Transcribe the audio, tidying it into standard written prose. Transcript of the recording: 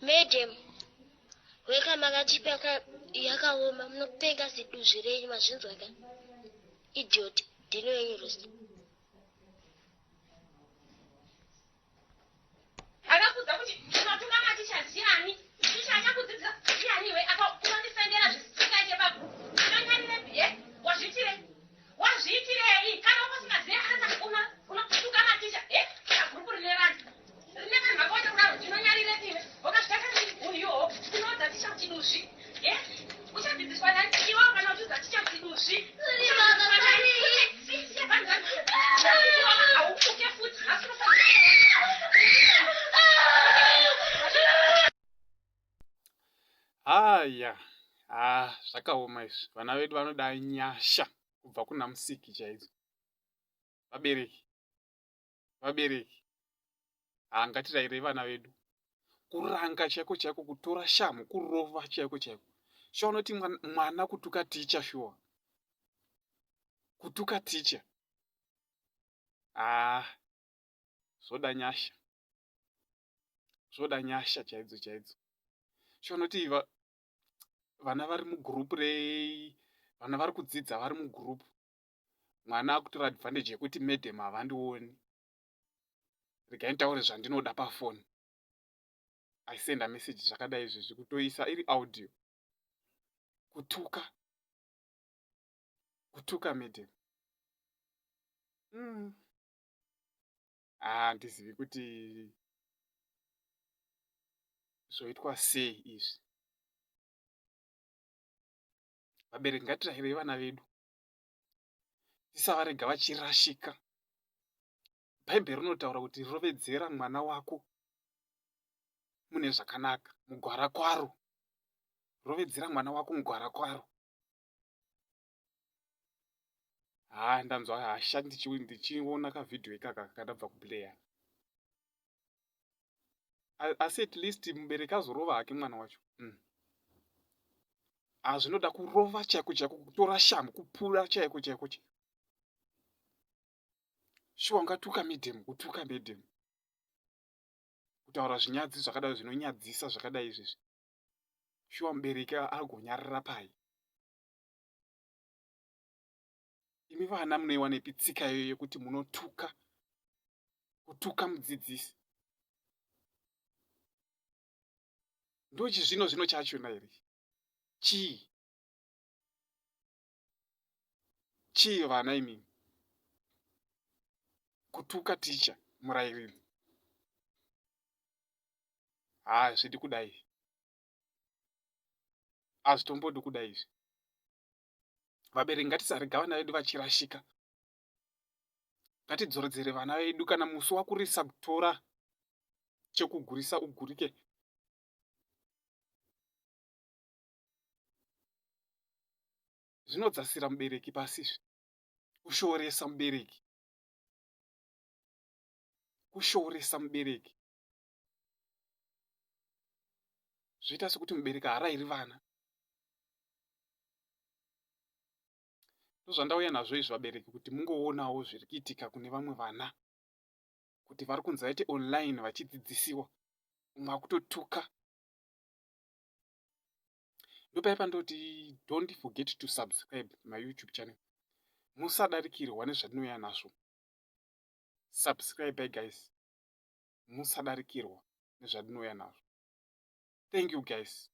Madam, weka makatipa yakaoma munopenga ziduzvi renyu mazvinzwa ka idiot dino yenyu rosti. Akakudza kuti unotuka maticha ndiani? Ticha achakudzidzisa ndiani iwe? Apa unondisendera zvisingaite pagroup. Unonyarirepi he? Wazviitirei? Wazviitirei? Kana wanga usingazive anasa unotuka maticha he? Pagroup rine vanhu. Rine vanhu vakawanda kudaro ndinonyarirepi iwe? Wakazvitanga sei hunhu ihoho? Unoudza ticha kuti duzvi. He? Uchadzidziswa nani? Iwe kana uchiudza ticha kuti duzvi. Uchadzidziswa nani? Haufuke futi. Nhasi Haya, ah, zvakaoma izvi. Vana vedu vanoda nyasha kubva kuna Musiki chaidzo. Vabereki, vabereki, haa ngatirairei vana vedu. Kuranga chaiko chaiko, kutora shamhu, kurova chaiko chaiko. Shuwa unoti mwana kutuka ticha shuwa. Kutuka ticha. Ah, zvoda nyasha. Zvoda nyasha chaidzo chaidzo. Shuwa unoti vana vari mugroup re vana vari kudzidza vari mugroup. Mwana akutora advantage yekuti madam havandioni. Regai nditaure zvandinoda pafoni. Aisenda message zvakadai izvezvi kutoisa iri audio. Kutuka. Kutuka madam. Ah, handizivi kuti zvoitwa sei izvi. Vabereki ngatirayirei vana vedu. Tisavarega vachirashika. Bhaibheri rinotaura kuti rovedzera mwana wako mune zvakanaka, mugwara kwaro. Rovedzera mwana wako mugwara kwaro. Haa ndanzwa hasha ndichiona kavhidhiyo ikaka kandabva kuplayer. Asi at least mubereki azorova hake mwana wacho. Ah, zvinoda kurova chaiko chaiko, kutora shamhu, kupura chaiko chaiko chaiko. Shuwa ungatuka madam, kutuka madam. Kutaura zvinyadzi zvakadai zvinonyadzisa zvakadai izvezvi. Shuwa mubereki agonyarara pai. Imi vana munoiwanepi tsika iyoyo yekuti munotuka kutuka mudzidzisi? Ndochizvino zvino chachona here? Chii? Chii vana imimi? Kutuka ticha murairidzi. Haa zvidi kudai. Hazvitombodi kudai izvi. Vabereki ngatisarega vana vedu vachirashika. Ngatidzoredzere vana vedu kana musi wakurisa kutora chekugurisa ugurike. Zvinodzasira mubereki pasi izvi. Kushooresa mubereki. Kushooresa mubereki. Zvoita sekuti mubereki haarairi vana. Ndozvandauya nazvo izvi vabereki kuti mungoonawo zviri kuitika kune vamwe vana kuti vari kunzi vaite online vachidzidzisiwa umwe akutotuka. Ndopaipa ndoti don't forget to subscribe my YouTube channel. Musadarikirwa nezvandinouya nazvo. Subscribe guys. Musadarikirwa nezvandinouya nazvo. Thank you guys.